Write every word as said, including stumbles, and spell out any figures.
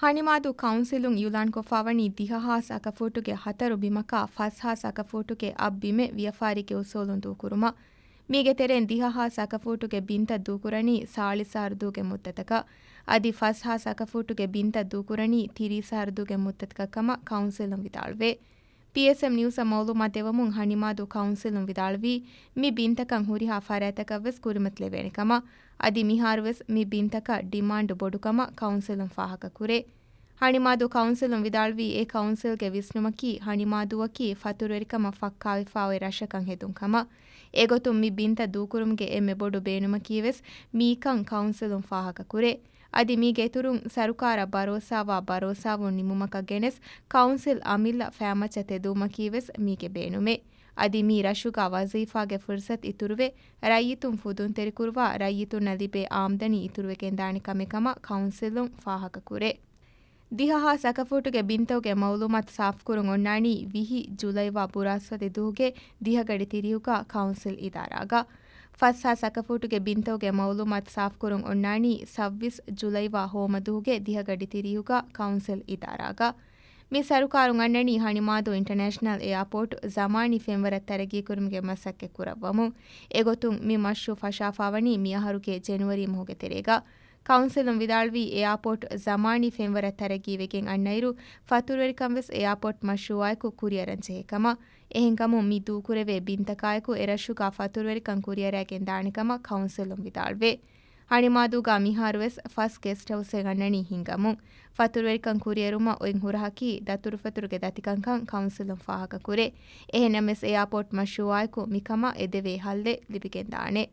ހަނިމާދޫ ކައުންސިލުން އިއުލާންކޮށްފާވަނީ ދިހަ ހާސް އަކަފޫޓުގެ ހަތަރު ބިމަކާ ފަސް ހާސް އަކަފޫޓުގެ އަށް ބިމެއް ވިޔަފާރިގެ އުސޫލުން ދޫކުރުމަށް. މީގެ ތެރެއިން ދިހަ ހާސް އަކަފޫޓުގެ ބިންތައް ދޫކުރަނީ ސާޅީސް އަހަރުދޫގެ މުއްދަތަކަށް، އަދި ފަސް ހާސް އަކަފޫޓުގެ ބިންތައް ދޫކުރަނީ ތިރީސް އަހަރުދޫގެ މުއްދަތަކަށް ކަމަށް ކައުންސިލުން ވިދާޅުވޭ. ޕީއެސްއެމް ނިއުސަށް މައުލޫމާތު ދެވުމުން ހަނިމާދޫ ކައުންސިލުން ވިދާޅުވީ، މި ބިންތަކަށް ހުރިހާ ފަރާތްތަކަށްވެސް ކުރިމަތިލެވޭނެ ކަމަށް، އަދި މިހާރުވެސް މި ބިންތަކަށް ޑިމާންޑު ބޮޑުކަމަށް ކައުންސިލުން ފާހަގަ ކުރޭ. ހަނިމާދޫ ކައުންސިލުން ވިދާޅުވީ، އެ ކައުންސިލްގެ ވިސްނުމަކީ ހަނިމާދޫއަކީ ފަތުރުވެރިކަމަށް ފައްކާވެފާ އޮތް ރަށަކަށް ހެދުން ކަމަށް. އެގޮތުން މި ބިންތައް ދޫކުރުމުގެ އެންމެ ބޮޑު ބޭނުމަކީވެސް މީކަން ކައުންސިލުން ފާހަގަ ކުރޭ. އަދި މީގެ އިތުރުން ސަރުކާރަށް ބަރޯސާވާ ބަރޯސާވުން ނިމުމަކަށް ގެނެސް، ކައުންސިލް އަމިއްލަ ފައިމައްޗަށް ތެދުވުމަކީވެސް މީގެ ބޭނުމެއް. އަދި މީ ރަށުގަ ވަޒީފާގެ ފުރުސަތު އިތުރުވެ، ރައްޔިތުން ފުދުންތެރިކުރުވާ، ރައްޔިތުންނަށް ލިބޭ އާމްދަނީ އިތުރުވެގެންދާނެ ކަމެއް ކަމަށް ކައުންސިލުން ފާހަގަ ކުރޭ. ދިހަ ހާސް އަކަފޫޓުގެ ބިންތަކުގެ މައުލޫމާތު ސާފުކުރުން އޮންނާނީ ވިހި ޖުލައިވާ ބުރާސްފަތި ދުވަހުގެ ދިހަގަޑި ތިރީހުގަ ކައުންސިލް އިދާރާގަ. ފަސް ހާސް އަކަފޫޓުގެ ބިންތަކުގެ މައުލޫމާތު ސާފުކުރުން އޮންނާނީ ސައްބީސް ޖުލައިވާ ހޯމަ ދުވަހުގެ ދިހަގަޑި ތިރީހުގަ ކައުންސިލް އިދާރާގަ. މި ސަރުކާރުން އަންނަނީ ހަނިމާދޫ އިންޓަރނޭޝަނަލް އެއާޕޯޓް ޒަމާނީ ފެންވަރަށް ތަރައްގީކުރުމުގެ މަސައްކަތް ކުރައްވަމުން. އެގޮތުން މި މަޝްރޫއު ފަށާފާވަނީ މިއަހަރުގެ ޖެނުއަރީ މަހުގެ ތެރޭގަ. ކައުންސިލުން ވިދާޅުވީ، އެއާޕޯޓް ޒަމާނީ ފެންވަރަށް ތަރައްގީވެގެން އަންނައިރު، ފަތުރުވެރިކަން ވެސް އެއާޕޯޓް މަޝްރޫއާއެކު ކުރިއަރަން ޖެހޭ ކަމަށް. އެހެންކަމުން މި ދޫކުރެވޭ ބިންތަކާއެކު އެރަށުގަ ފަތުރުވެރިކަން ކުރިއަރައިގެން ދާނެ ކަމަށް ކައުންސިލުން ވިދާޅުވޭ. ހަނިމާދޫގަ މިހާރުވެސް ފަސް ގެސްޓް ހައުސްއެއް އަންނަނީ ހިނގަމުން. ފަތުރުވެރިކަން ކުރިއެރުމަށް އޮތް ހުރަހަކީ ދަތުރުފަތުރުގެ ދަތިކަންކަން ކައުންސިލުން ފާހަގަ ކުރޭ. އެހެންނަމަވެސް އެއާޕޯޓް މަޝްރޫއާއެކު މިކަމަށް އެދެވޭ ހައްލެއް ލިބިގެންދާނެ.